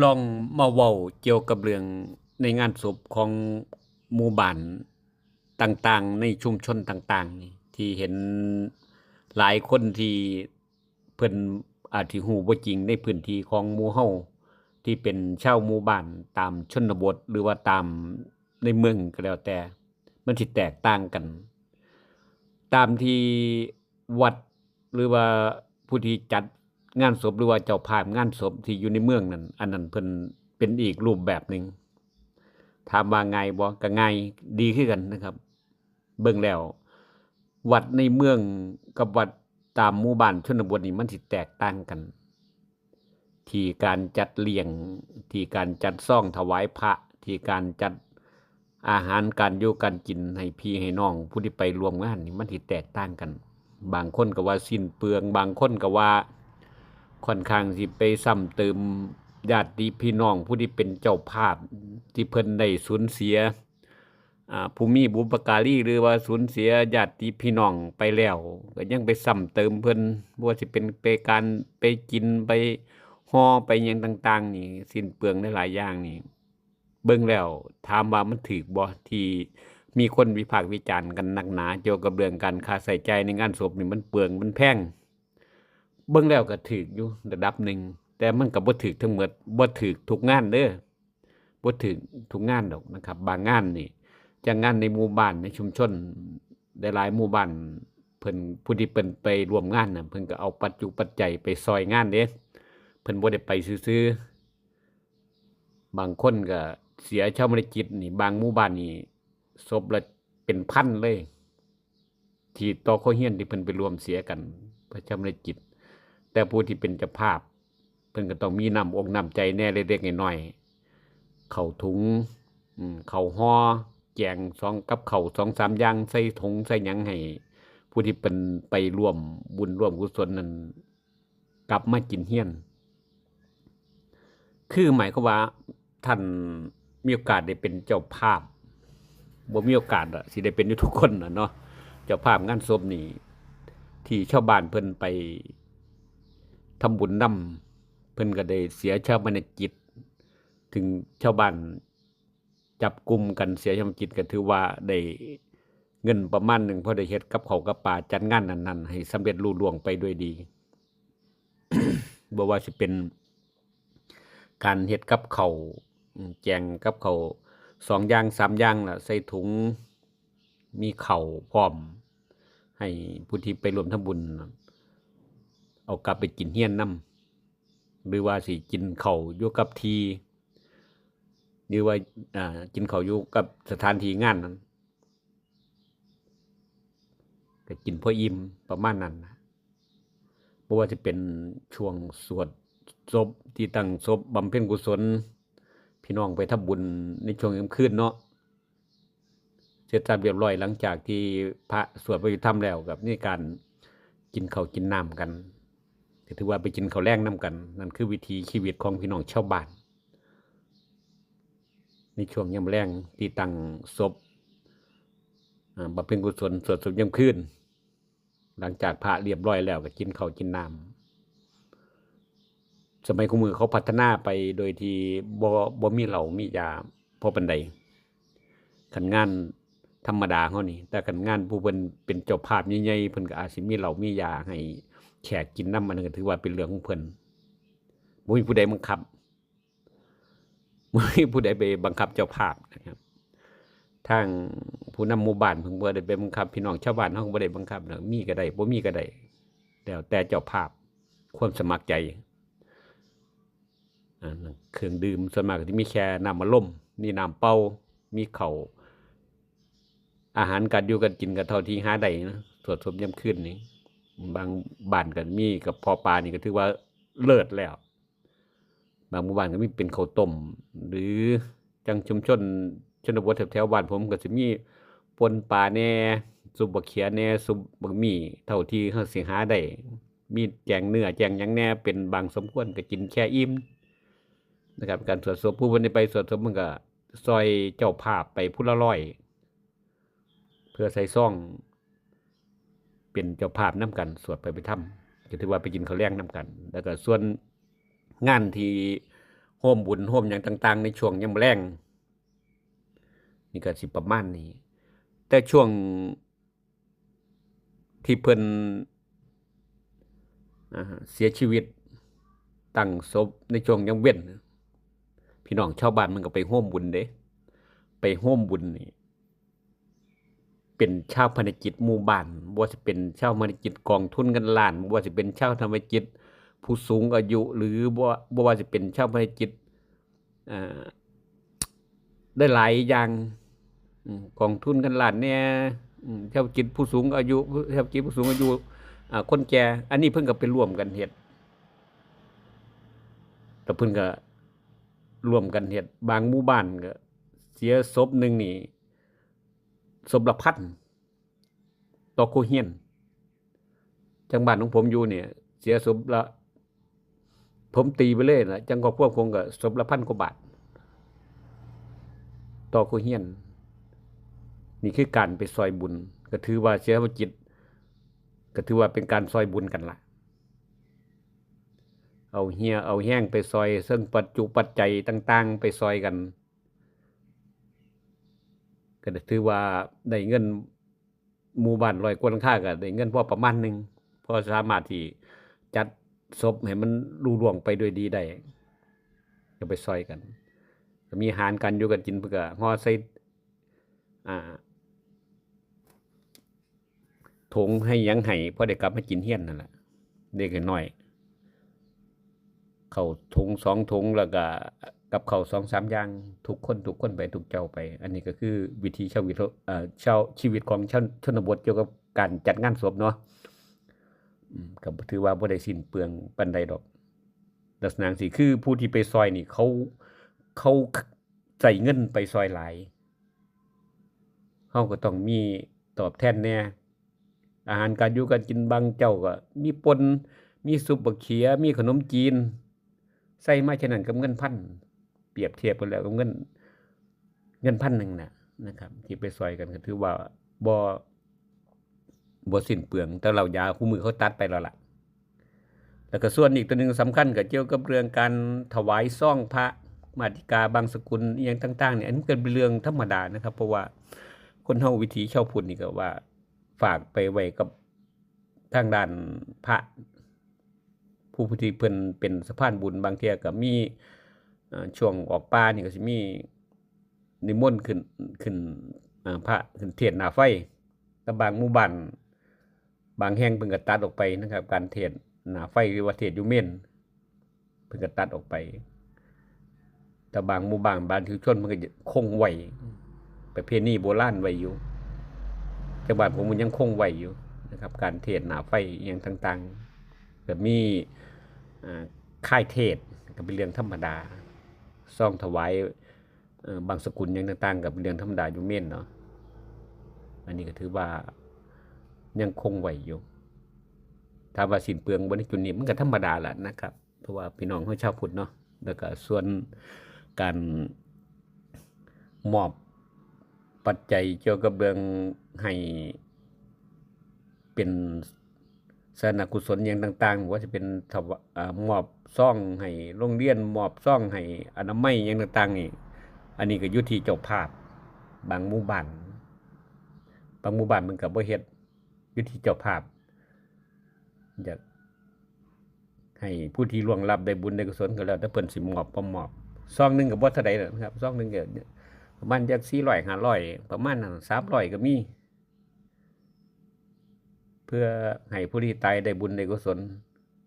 ລອງມາເວົ້າກ່ຽວກັບເລື່ອງໃນງານສົບຂອງໝູ່ບ້ານຕ່າງໆ ໃນຊຸມຊົນຕ່າງໆນີ້ ທີ່ເຫັນຫຼາຍຄົນທີ່ເພິ່ນອາດຊິຮູ້ບໍ່ຈິງໃນພື້ນທີ່ຂອງໝູ່ເຮົາ ທີ່ເປັນຊາວໝູ່ບ້ານຕາມຊົນນະບົດ ຫຼືວ່າຕາມໃນເມືອງກໍແລ້ວແຕ່ ມັນຊິແຕກຕ່າງກັນ ຕາມທີ່ວັດ ຫຼືວ່າຜູ້ທີ່ຈັດງານສົບ ຫຼືວ່າເຈົ້າພາບງານສົບທີ່ຢູ່ໃນເມືອງນັ້ນ ອັນນັ້ນເພິ່ນເປັນອີກຮູບແບບໜຶ່ງ. ຖາມວ່າງ່າຍບໍ່? ກໍງ່າຍ ດີຄືກັນນະຄັບ. ເບິ່ງແລ້ວ ວັດໃນເມືອງກັບວັດຕາມໝູ່ບ້ານຊົນນະບົດນີ້ ມັນຊິແຕກຕ່າງກັນ ທີ່ການຈັດລ້ຽງ ທີ່ການຈັດຊອງຖວາຍພະ ທີ່ການຈັດອາຫານ ການຢູ່ການກິນໃຫ້ພີ່ໃຫ້ນ້ອງຜູ້ທີ່ໄປຮ່ວມງານນີ້ ມັນຊິແຕກຕ່າງກັນ. ບາງຄົນກໍວ່າສິ້ນເປືອງ ບາງຄົນກໍວ່າຂ້ອນຂ້າງຊິໄປຊ້ຳເຕີມຍາດຕິພີ່ນ້ອງຜູ້ທີ່ເປັນເຈົ້າພາບ ທີ່ເພິ່ນໄດ້ສູນເສຍ ອາ ຜູ້ມີບຸບພະກາລີ ຫຼືວ່າສູນເສຍຍາດຕິພີ່ນ້ອງໄປແລ້ວ ກໍຍັງໄປຊ້ຳເຕີມເພິ່ນ ບໍ່ວ່າຊິເປັນໄປການໄປກິນ ໄປຫໍ່ ໄປຫຍັງຕ່າງໆນີ້ ສິ້ນເປືອງຫຼາຍໆຢ່າງນີ້ ເບິ່ງແລ້ວ ຖາມວ່າມັນຖືກບໍ່ ທີ່ມີຄົນວິພາກວິຈານກັນໜັກໜາ ກ່ຽວກັບເລື່ອງການຄ່າໃຊ້ຈ່າຍໃນງານສົບນີ້ ມັນເປືອງ ມັນແພງ? ເບິ່ງແລ້ວກໍຖືກຢູ່ລະດັບໜຶ່ງ ແຕ່ມັນກໍບໍ່ຖືກທັງໝົດ ບໍ່ຖືກທຸກງານເດີ້ ບໍ່ຖືກທຸກງານດອກນະຄັບ. ບາງງານນີ້ ຈັ່ງງານໃນໝູ່ບ້ານ ໃນຊຸມຊົນ ຫຼາຍໆໝູ່ບ້ານ ເພິ່ນ ຜູ້ທີ່ເພິ່ນໄປຮ່ວມງານນະ ເພິ່ນກໍເອົາປັດຈຸປັດໄຈໄປຊ່ອຍງານເດ້ ເພິ່ນບໍ່ໄດ້ໄປຊື່ໆ. ບາງຄົນກໍເສຍຊາປະນະກິດນີ້ ບາງໝູ່ບ້ານນີ້ ສົບລະເປັນພັນເລີຍ ທີ່ຕໍ່ຄົວເຮືອນທີ່ເພິ່ນໄປຮ່ວມເສຍກັນໄປຊາປະນະກິດ. ແຕ່ຜູ້ທີ່ເປັນເຈົ້າພາບ ເພິ່ນກໍຕ້ອງມີນ້ຳອົກນ້ຳໃຈແດ່ເລັກໆນ້ອຍໆ ເຂົ້າຖົງ ອາ ເຂົ້າຫໍ່ ແກງສອງ ກັບເຂົ້າສອງສາມຢ່າງ ໃສ່ຖົງໃສ່ຫຍັງໃຫ້ຜູ້ທີ່ເພິ່ນໄປຮ່ວມບຸນຮ່ວມກຸສົນນັ້ນ ກັບມາກິນເຮືອນ. ຄືໝາຍຄວາມວ່າທ່ານມີໂອກາດໄດ້ເປັນເຈົ້າພາບ ບໍ່ມີໂອກາດດອກ ຊິໄດ້ເປັນຢູ່ທຸກຄົນນະເນາະ ເຈົ້າພາບງານສົບນີ້ ທີ່ຊາວບ້ານເພິ່ນໄປທຳບຸນນຳ ເພິ່ນກໍໄດ້ເສຍຊາປະນະກິດ ເຖິງຊາວບ້ານ ຈັບກຸ່ມກັນເສຍຊາປະນະກິດ ກໍຖືວ່າໄດ້ເງິນປະມານໜຶ່ງ ພໍໄດ້ເຮັດກັບເຂົ້າກັບປາ ຈັດງານນັ້ນໆໃຫ້ສຳເລັດລຸລ່ວງໄປດ້ວຍດີ. ບໍ່ວ່າຊິເປັນການເຮັດກັບເຂົ້າ ແກງກັບເຂົ້າສອງຢ່າງສາມຢ່າງ ລະໃສ່ຖົງ ມີເຂົ້າພ້ອມ ໃຫ້ຜູ້ທີ່ໄປຮ່ວມທຳບຸນເອົາກັບໄປກິນເຮືອນນຳ ຫຼືວ່າຊິກິນເຂົ້າຢູ່ກັບທີ່ ຫຼືວ່າ ອາ ກິນເຂົ້າຢູ່ກັບສະຖານທີ່ງານນັ້ນ ກໍກິນພໍອີ່ມປະມານນັ້ນ. ບໍ່ວ່າຈະເປັນຊ່ວງສວດສົບ ທີ່ຕັ້ງສົບບຳເພັນກຸສົນ ພີ່ນ້ອງໄປທຳບຸນໃນຊ່ວງກາງຄືນເນາະ ເສັດສັບລຽບຮ້ອຍ ຫຼັງຈາກທີ່ພະສວດພະພິທຳແລ້ວ ກໍມີການກິນເຂົ້າກິນນ້ຳກັນ ກໍຖືວ່າໄປກິນເຂົ້າແລງນຳກັນ. ນັ້ນຄືວິຖີຊີວິດຂອງພີ່ນ້ອງຊາວບ້ານ ໃນຊ່ວງຍາມແລງທີ່ຕັ້ງສົບ ອາ ບຳເພັນກຸສົນ ສວດສົບຍາມຄືນ. ຫຼັງຈາກພະລຽບຮ້ອຍແລ້ວກໍກິນເຂົ້າກິນນ້ຳ. ສະໄໝຄູ່ມື້ເຂົາພັດທະນາໄປໂດຍທີ່ບໍ່ ບໍ່ມີເຫຼົ້າມີຢາພໍປານໃດ. ຄັນງານທຳມະດາເຮົານີ້ ແຕ່ຄັນງານຜູ້ເພິ່ນເປັນເຈົ້າພາບໃຫຍ່ໆ ເພິ່ນກໍອາດຊິມີເຫຼົ້າມີຢາໃຫ້ແຂກກິນນຳ ອັນນັ້ນກໍຖືວ່າເປັນເລື່ອງຂອງເພິ່ນ ບໍ່ມີຜູ້ໃດບັງຄັບ. ບໍ່ມີຜູ້ໃດໄປບັງຄັບເຈົ້າພາບນະຄັບ. ທາງຜູ້ນຳໝູ່ບ້ານເພິ່ນບໍ່ໄດ້ໄປບັງຄັບ, ພີ່ນ້ອງຊາວບ້ານເຮົາກໍບໍ່ໄດ້ບັງຄັບນະ, ມີກໍໄດ້ ບໍ່ມີກໍໄດ້ ແລ້ວແຕ່ເຈົ້າພາບ ຄວາມສະໝັກໃຈ. ອາ ເຄື່ອງດື່ມສ່ວນມາກກໍຊິມີແຄ່ນ້ຳອັດລົມ, ມີນ້ຳເປົ່າ, ມີເຂົ້າ, ອາຫານການຢູ່ການກິນກໍເທົ່າທີ່ຫາໄດ້ນະ, ສວດສົບຍາມຄືນນີ້. ບາງບ້ານກໍມີກະເພາະປານີ້ກໍຖືວ່າເລີດແລ້ວ. ບາງໝູ່ບ້ານກໍມີເປັນເຂົ້າຕົ້ມ ຫຼື ຈັ່ງຊຸມຊົນຊົນນະບົດແຖວໆບ້ານຜົມກໍຊິມີປົ່ນປາແດ່, ຊຸບບັກເຂຍແດ່, ຊຸບບັກໝີ່ ເທົ່າທີ່ເຮົາຊິຫາໄດ້, ມີແກງເນື້ອແກງຫຍັງແດ່ ເປັນບາງສົມຄວນ ກໍກິນແຄ່ອີ່ມນະຄັບ. ການສວດສົບ ຜູ້ເພິ່ນໄດ້ໄປສວດສົບ ເພິ່ນກໍຊ່ອຍເຈົ້າພາບໄປຜູ້ລະຮ້ອຍ ເພື່ອໃສ່ຊອງ ເປັນເຈົ້າພາບນຳກັນສວດພະພິທຳ ກໍຖືວ່າໄປກິນເຂົ້າແລງນຳກັນ. ແລ້ວກໍສ່ວນງານທີ່ ຮ່ວມບຸນຮ່ວມຫຍັງຕ່າງໆ ໃນຊ່ວງຍາມແລງ. ນີ້ກໍຊິປະມານນີ້ ແຕ່ຊ່ວງທີ່ເພິ່ນ ອ່າ ເສຍຊີວິດ ຕັ້ງສົບໃນຊ່ວງຍາມເວັນ ພີ່ນ້ອງຊາວບ້ານເພິ່ນກໍໄປຮ່ວມບຸນເດ້ ໄປຮ່ວມບຸນນີ້ ເປັນຊາວພານະກິດໝູ່ບ້ານ, ບໍ່ວ່າຊິເປັນຊາວພານະກິດກອງທຶນເງິນລ້ານ, ບໍ່ວ່າຊິເປັນຊາວພານະກິດຜູ້ສູງອາຍຸ ຫຼື ບໍ່ ບໍ່ວ່າຊິເປັນຊາວພານະກິດ ເອີ ຫຼາຍໆຢ່າງ ອາ ກອງທຶນເງິນລ້ານແດ່ ອາ ເສຍຊີວິດຜູ້ສູງອາຍຸ ເສຍຊີວິດຜູ້ສູງອາຍຸ ອາ ຄົນແກ່ ອັນນີ້ເພິ່ນກໍໄປຮ່ວມກັນເຮັດ ແລ້ວເພິ່ນກໍຮ່ວມກັນເຮັດ. ບາງໝູ່ບ້ານກໍເສຍສົບໜຶ່ງນີ້ ສົບລະພັນຕໍ່ຄົວເຮືອນ. ຈັ່ງບ້ານຂອງຜົມຢູ່ນີ້ ເສຍສົບລະ ຜົມຕີໄປເລີຍລະ ຈັ່ງຄອບຄົວຜົມກໍສົບລະພັນກວ່າບາດຕໍ່ຄົວເຮືອນ. ນີ້ຄືການໄປຊ່ອຍບຸນ ກໍຖືວ່າເສຍພານະກິດ ກໍຖືວ່າເປັນການຊ່ອຍບຸນກັນລະ ເອົາເຫື່ອເອົາແຮງໄປຊ່ອຍ ເຊິ່ງປັດຈຸປັດໄຈຕ່າງໆໄປຊ່ອຍກັນ ກໍຖືວ່າໄດ້ເງິນ ໝູ່ບ້ານຮ້ອຍກວ່າຫຼັງຄາ ກໍໄດ້ເງິນພໍປະມານໜຶ່ງ ພໍສາມາດທີ່ຈັດສົບໃຫ້ມັນລຸລ່ວງໄປດ້ວຍດີໄດ້ ກໍໄປຊ່ອຍກັນ. ກໍມີອາຫານການຢູ່ການກິນ ເພິ່ນກໍຫໍ່ໃສ່ ອ່າ ຖົງໃຫ້ຫຍັງໃຫ້ ພໍໄດ້ກັບມາກິນເຮືອນນັ້ນລະ ເລັກນ້ອຍ ເຂົ້າຖົງສອງຖົງ ແລ້ວກະກັບເຂົ້າສອງສາມຢ່າງ ທຸກຄົນ ທຸກຄົນໄປ ທຸກເຈົ້າໄປ. ອັນນີ້ກໍຄືວິຖີຊາວວິ ເອີ ຊາວ ຊີວິດຂອງຊາວຊົນນະບົດກ່ຽວກັບການຈັດງານສົບເນາະ. ອືມ ກໍຖືວ່າບໍ່ໄດ້ສິ້ນເປືອງປານໃດດອກ. ລັກສະນະຈັ່ງຊີ້ ຄືຜູ້ທີ່ໄປຊ່ອຍນີ້ ເຂົາ ເຂົາໃຊ້ເງິນໄປຊ່ອຍຫຼາຍ ເຮົາກໍຕ້ອງມີຕອບແທນແດ່. ອາຫານການຢູ່ການກິນ ບາງເຈົ້າກໍມີປົ່ນ ມີຊຸບບັກເຂືອ ມີຂະໜົມຈີນ ໃສ່ມາເທົ່ານັ້ນກັບເງິນພັນ ປຽບທຽບກັນແລ້ວກັບເງິນ ເງິນພັນໜຶ່ງນະ ນະຄັບ ທີ່ໄປຊ່ອຍກັນ ກໍຖືວ່າບໍ່ ບໍ່ສິ້ນເປືອງ. ແຕ່ເຫຼົ້າຢາຄູ່ມື້ເຂົາຕັດໄປແລ້ວລະ. ແລ້ວກໍສ່ວນອີກຕົວໜຶ່ງສຳຄັນ ກໍກ່ຽວກັບເລື່ອງການຖວາຍຊອງພະ ມາຕິກາ ບັງສະກຸນ ອີ່ຫຍັງຕ່າງໆນີ້ ອັນນີ້ກໍເປັນເລື່ອງທຳມະດານະຄັບ ເພາະວ່າຄົນເຮົາວິຖີຊາວພຸດນີ້ກໍວ່າ ຝາກໄປໄວ້ກັບທາງດ້ານພະ ຜູ້ທີ່ເພິ່ນເປັນສະພານບຸນ. ບາງເທື່ອກໍມີ ເອີ ຊ່ວງອອກປ່ານີ້ກໍຊິມີນິມົນຂຶ້ນ ຂຶ້ນ ເອີ ພະຂຶ້ນເທດໜ້າໄຟ. ແຕ່ບາງໝູ່ບ້ານ ບາງແຫ່ງເພິ່ນກໍຕັດອອກໄປນະຄັບ ການເທດໜ້າໄຟ ຫຼືວ່າເທດຢູ່ເມນ ເພິ່ນກໍຕັດອອກໄປ. ແຕ່ບາງໝູ່ບ້ານ ບາງຊຸມຊົນເພິ່ນກໍຍັງຄົງໄວ້ ປະເພນີໂບລານໄວ້ຢູ່. ແຕ່ບ້ານຂອງເພິ່ນຍັງຄົງໄວ້ຢູ່ນະຄັບ ການເທດໜ້າໄຟອີ່ຫຍັງຕ່າງໆ ກໍມີ ເອີ ຄາຍເທດ ກໍເປັນເລື່ອງທຳມະດາ. ຊອງຖວາຍ ເອີ ບັງສະກຸນຫຍັງຕ່າງໆ ກໍເປັນເລື່ອງທຳມະດາຢູ່ເມນເນາະ. ອັນນີ້ກໍຖືວ່າຍັງຄົງໄວ້ຢູ່. ຖາມວ່າສິ້ນເປືອງບໍ່ໃນຈຸດນີ້ ມັນກໍທຳມະດາລະນະຄັບ ເພາະວ່າພີ່ນ້ອງເຮົາຊາວພຸດເນາະ. ແລ້ວກໍສ່ວນການມອບປັດໄຈກ່ຽວກັບເລື່ອງໃຫ້ເປັນ ສາທາລະນະກຸສົນຫຍັງຕ່າງໆ ບໍ່ວ່າຈະເປັນຖະວາ ເອີ ມອບຊອງໃຫ້ໂຮງຮຽນ ມອບຊອງໃຫ້ອະນາໄມຫຍັງຕ່າງໆນີ້ ອັນນີ້ກໍຢູ່ທີ່ເຈົ້າພາບ ບາງໝູ່ບ້ານ ບາງໝູ່ບ້ານເພິ່ນກໍບໍ່ເຮັດ ຢູ່ທີ່ເຈົ້າພາບ ຢາກໃຫ້ຜູ້ທີ່ລ່ວງລັບໄດ້ບຸນໄດ້ກຸສົນກໍແລ້ວແຕ່ເພິ່ນຊິມອບບໍ່ມອບ. ຊອງໜຶ່ງກໍບໍ່ເທົ່າໃດດອກນະຄັບ ຊອງໜຶ່ງກໍປະມານຈັກສີ່ຮ້ອຍ ຫ້າຮ້ອຍ ປະມານນັ້ນ ສາມຮ້ອຍກໍມີ ເພື່ອໃຫ້ຜູ້ທີ່ຕາຍໄດ້ບຸນໄດ້ກຸສົນ.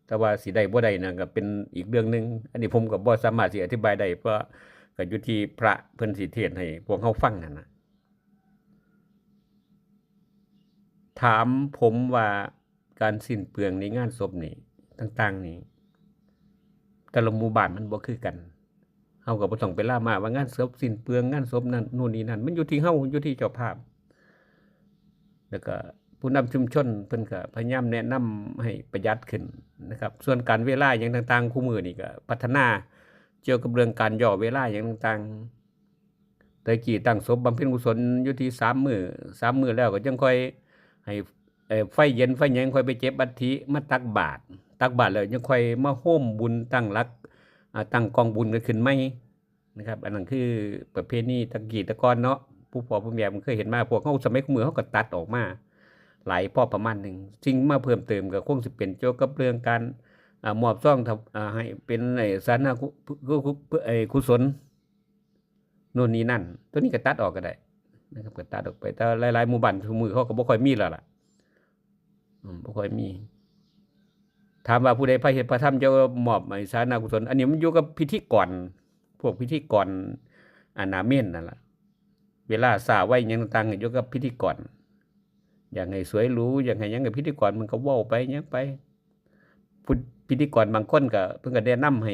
ແຕ່ວ່າຊິໄດ້ບໍ່ໄດ້ນັ້ນກໍເປັນອີກເລື່ອງໜຶ່ງ ອັນນີ້ຜົມກໍບໍ່ສາມາດຊິອະທິບາຍໄດ້ ເພາະກໍຢູ່ທີ່ພະເພິ່ນຊິເທດໃຫ້ພວກເຮົາຟັງຫັ້ນນະ. ຖາມຜົມວ່າການສິ້ນເປືອງໃນງານສົບນີ້ ຕ່າງໆນີ້ ແຕ່ລະໝູ່ບ້ານມັນບໍ່ຄືກັນ. ເຮົາກໍບໍ່ຕ້ອງໄປລາມາວ່າງານສົບສິ້ນເປືອງ ງານສົບນັ້ນ ໂນ່ນນີ້ນັ້ນ ມັນຢູ່ທີ່ເຮົາ ຢູ່ທີ່ເຈົ້າພາບ ແລ້ວກໍຜູ້ນຳຊຸມຊົນເພິ່ນກໍພະຍາຍາມແນະນຳໃຫ້ປະຢັດຂຶ້ນນະຄັບ. ສ່ວນການເວລາຫຍັງຕ່າງໆ ຄູ່ມື້ນີ້ກໍພັດທະນາກ່ຽວກັບເລື່ອງການຫຍໍ້ເວລາຫຍັງຕ່າງໆ. ແຕ່ກີ້ຕັ້ງສົບບຳເພັນກຸສົນຢູ່ທີ່ສາມມື້ ສາມມື້ແລ້ວກໍຈັ່ງຄ່ອຍໃຫ້ ເອີ ໄຟເຢັນໄຟຫຍັງ ຄ່ອຍໄປເກັບອັດຖິມາຕັກບາດ ຕັກບາດແລ້ວຍັງຄ່ອຍມາໂຮມບຸນຕັ້ງຫຼັກ າ ຕັ້ງກອງບຸນກັນຂຶ້ນໃໝ່ ນະຄັບ. ອັນນັ້ນຄືປະເພນີແຕ່ກີ້ແຕ່ກ່ອນເນາະ ຜູ້ພໍ່ຜູ້ແມ່ເພິ່ນເຄີຍເຮັດມາ. ພວກເຮົາສະໄໝຄຸມື້ເຮົາກໍຕັດອອກມາຫຼາຍພໍປະມານໜຶ່ງ. ສິ່ງມາເພີ່ມເຕີມກໍຄົງຊິເປັນກ່ຽວກັບເລື່ອງການ ອາ ມອບຊອງ ອາ ໃຫ້ເປັນ ອາ ສາທາລະນະ ກຸ ກຸ ກຸ ເອີ ກຸສົນ ໂນ່ນນີ້ນັ້ນ. ໂຕນີ້ກໍຕັດອອກກໍໄດ້ນະຄັບ ກໍຕັດອອກໄປ. ແຕ່ຫຼາຍໆໝູ່ບ້ານທຸກມື້ເຂົາກໍບໍ່ຄ່ອຍມີແລ້ວລະ ອືມ ບໍ່ຄ່ອຍມີ. ຖາມວ່າຜູ້ໃດພາເຮັດພາທຳ ຈະມອບໃຫ້ສາທາລະນະກຸສົນ ອັນນີ້ມັນຢູ່ກັບພິທີກອນ ພວກພິທີກອນ ອາ ໜ້າເມນນັ້ນລະ. ເວລາຊ້າໄວຫຍັງຕ່າງໆ ກໍຢູ່ກັບພິທີກອນ. ຢາກໃຫ້ສວຍຫຼູ ຢາກໃຫ້ຫຍັງ ກໍພິທີກອນມັນກໍເວົ້າໄປຫຍັງໄປ. ຜູ້ ພິທີກອນບາງຄົນກໍ ເພິ່ນກໍແນະນຳໃຫ້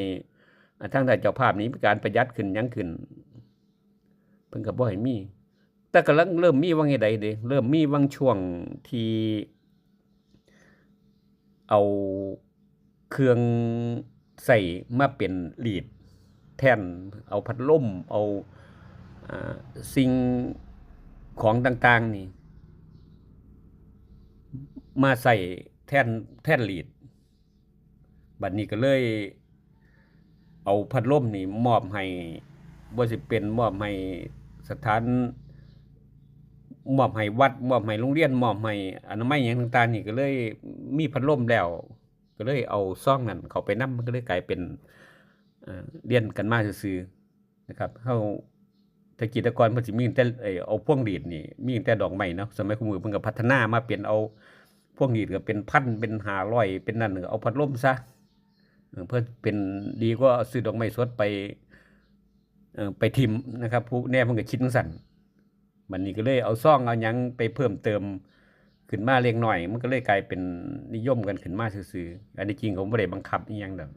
ອາ ທາງດ້ານເຈົ້າພາບນີ້ມີການປະຢັດຂຶ້ນຫຍັງຂຶ້ນ ເພິ່ນກໍບໍ່ໃຫ້ມີ. ແຕ່ກຳລັງເລີ່ມມີຫວ່າງໃດເດ້ ເລີ່ມມີຫວ່າງຊ່ວງທີ່ເອົາເຄື່ອງໃຊ້ມາເປັນລີດແທນ ເອົາພັດລົມ ເອົາ ອາ ສິ່ງຂອງຕ່າງໆນີ້ ມາໃຊ້ແທນ ແທນລີດ. ບັດນີ້ກໍເລີຍເອົາພັດລົມນີ້ມອບໃຫ້ ບໍ່ວ່າຊິເປັນມອບໃຫ້ສະຖານ ມອບໃຫ້ວັດ ມອບໃຫ້ໂຮງຮຽນ ມອບໃຫ້ອະນາໄມຫຍັງຕ່າງໆນີ້ ກໍເລີຍມີພັດລົມແລ້ວ ກໍເລີຍເອົາຊອງນັ້ນເຂົ້າໄປນຳ ມັນກໍເລີຍກາຍເປັນ ເອີ ລຽນກັນມາຊື່ໆ ນະຄັບ. ເຮົາ ແຕ່ກີ້ແຕ່ກ່ອນເພິ່ນຊິມີແຕ່ ເອີ ເອົາພວງລີດນີ້ ມີແຕ່ດອກໄມ້ເນາະ. ສະໄໝຄຸມື້ເພິ່ນກໍພັດທະນາມາເປັນເອົາພວງລີດກໍເປັນພັນ ເປັນຫ້າຮ້ອຍ ເປັນນັ້ນ ກໍເອົາພັດລົມຊະ ເອີ ເພື່ອເປັນ ດີກວ່າເອົາຊື້ດອກໄມ້ສົດໄປ ເອີ ໄປຖິ້ມນະຄັບ. ຜູ້ແນເພິ່ນກໍຄິດຈັ່ງຊັ້ນ. ບັດນີ້ກໍເລີຍເອົາຊອງເອົາຫຍັງໄປເພີ່ມເຕີມ ຂຶ້ນມາເລັກນ້ອຍ ມັນກໍເລີຍກາຍເປັນນິຍົມກັນຂຶ້ນມາຊື່ໆ. ອັນທີ່ຈິງກໍບໍ່ໄດ້ບັງຄັບອີ່ຫຍັງດອກ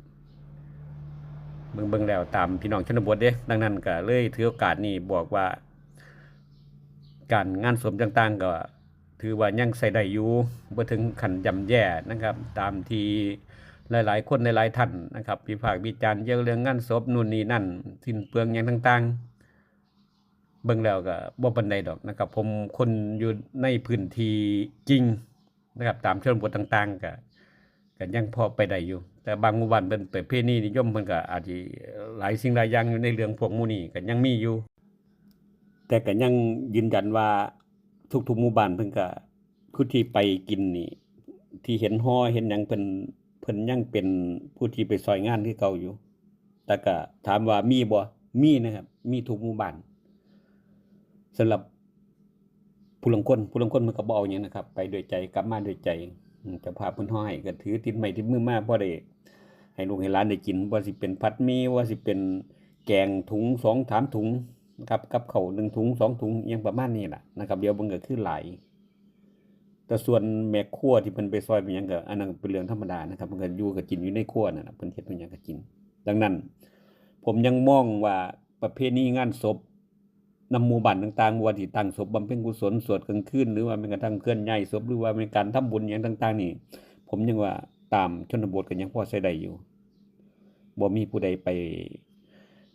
ເບິ່ງ ເບິ່ງແລ້ວຕາມພີ່ນ້ອງຊົນນະບົດເດ້. ດັ່ງນັ້ນກໍເລີຍຖືໂອກາດນີ້ບອກວ່າ ການງານສົບຕ່າງໆ ກໍຖືວ່າຍັງໃຊ້ໄດ້ຢູ່ ບໍ່ເຖິງຂັ້ນຢ່ຳແຍ່ນະຄັບ ຕາມທີ່ຫຼາຍໆຄົນ ຫຼາຍໆທ່ານນະຄັບ ວິພາກວິຈານກ່ຽວເລື່ອງງານສົບ ໂນ່ນນີ້ນັ້ນ ສິ້ນເປືອງຫຍັງຕ່າງໆ. ເບິ່ງແລ້ວກໍບໍ່ປານໃດດອກນະຄັບ ຜົມຄົນຢູ່ໃນພື້ນທີ່ຈິງນະຄັບ ຕາມຊົນນະບົດຕ່າງໆ ກໍ ກໍຍັງພໍໄປໄດ້ຢູ່. ແຕ່ບາງໝູ່ບ້ານເພິ່ນປະເພນີນິຍົມ ເພິ່ນກໍອາດຊິຫຼາຍສິ່ງຫຼາຍຢ່າງຢູ່ໃນເລື່ອງພວກໝູ່ນີ້ ກໍຍັງມີຢູ່. ແຕ່ກໍຍັງຢືນຢັນວ່າທຸກໆໝູ່ບ້ານເພິ່ນກໍ ຜູ້ທີ່ໄປກິນນີ້ ທີ່ເຫັນຫໍ່ເຫັນຫຍັງ ເພິ່ນ ເພິ່ນຍັງເປັນຜູ້ທີ່ໄປຊ່ອຍງານຄືເກົ່າຢູ່. ແຕ່ກະຖາມວ່າມີບໍ່? ມີນະຄັບ ມີທຸກໝູ່ບ້ານ. ສຳລັບຜູ້ລາງຄົນ ຜູ້ລາງຄົນເພິ່ນກໍບໍ່ເອົາຫຍັງນະຄັບ ໄປດ້ວຍໃຈ ກັບມາດ້ວຍໃຈ. ເຈົ້າພາບເພິ່ນເອົາໃຫ້ ກໍຖືຕິດໄມ້ຕິດມືມາ ພໍໄດ້ໃຫ້ລູກໃຫ້ຫຼານໄດ້ກິນ ບໍ່ວ່າຊິເປັນຜັດໝີ່ ບໍ່ວ່າຊິເປັນແກງ ຖົງສອງສາມຖົງນະຄັບ ກັບເຂົ້າໜຶ່ງຖົງສອງຖົງ ອີ່ຫຍັງປະມານນີ້ລະນະຄັບ. ດຽວເບິ່ງກໍຄືຫຼາຍ ແຕ່ສ່ວນແມ່ຄົວທີ່ເພິ່ນໄປຊ່ອຍໄປຫຍັງ ກໍອັນນັ້ນເປັນເລື່ອງທຳມະດານະຄັບ ເພິ່ນກໍຢູ່ກໍກິນຢູ່ໃນຄົວນັ້ນນະ ເພິ່ນເຮັດເປັນຫຍັງກໍກິນ. ດັ່ງນັ້ນ ຜົມຍັງມອງວ່າປະເພນີງານສົບນຳໝູ່ບ້ານຕ່າງໆ ບໍ່ວ່າຊິຕັ້ງສົບບຳເພັນກຸສົນ ສວດກາງຄືນ ຫຼືວ່າແມ່ນກະທັ່ງເຄື່ອນຍ້າຍສົບ ຫຼືວ່າແມ່ນການທຳບຸນຫຍັງຕ່າງໆນີ້ ຜົມຍັງວ່າຕາມຊົນນະບົດກໍຍັງພໍໃຊ້ໄດ້ຢູ່. ບໍ່ມີຜູ້ໃດໄປ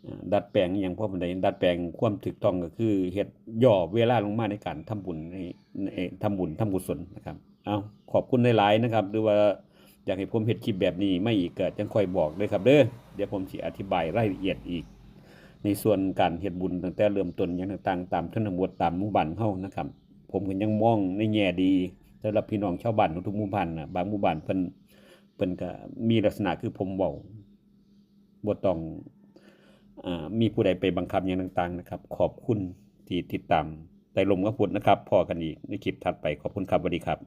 ເອີ ດັດແປງອີ່ຫຍັງພໍປານໃດ. ດັດແປງຄວາມຖືກຕ້ອງກໍຄືເຮັດຫຍໍ້ເວລາລົງມາໃນການທຳບຸນ ໃນ ໃນ ເອີ ທຳບຸນທຳກຸສົນນະຄັບ. ເອົາ ຂອບຄຸນຫຼາຍໆນະຄັບ ຫຼືວ່າຢາກໃຫ້ຜົມເຮັດຄລິບແບບນີ້ມາອີກ ກໍຈັ່ງຄ່ອຍບອກເດີຄັບເດີ. ດຽວຜົມຊິອະທິບາຍລາຍລະອຽດອີກ ໃນສ່ວນການເຮັດບຸນຕັ້ງແຕ່ເລີ່ມຕົ້ນຫຍັງຕ່າງໆ ຕາມຊົນນະບົດ ຕາມໝູ່ບ້ານເຮົານະຄັບ. ຜົມກໍຍັງມອງໃນແງ່ດີ ສຳລັບພີ່ນ້ອງຊາວບ້ານທຸກໆໝູ່ບ້ານນະ. ບາງໝູ່ບ້ານເພິ່ນ ເພິ່ນກໍມີລັກສະນະຄືຜົມເວົ້າ ບໍ່ຕ້ອງ ອາ ມີຜູ້ໃດໄປບັງຄັບຫຍັງຕ່າງໆນະຄັບ. ຂອບຄຸນທີ່ຕິດຕາມໃຕ້ລົມຄຳພຸດນະຄັບ. ພໍ້ກັນອີກໃນຄລິບຖັດໄປ. ຂອບຄຸນຄັບ. ສະຫວັດດີຄັບ.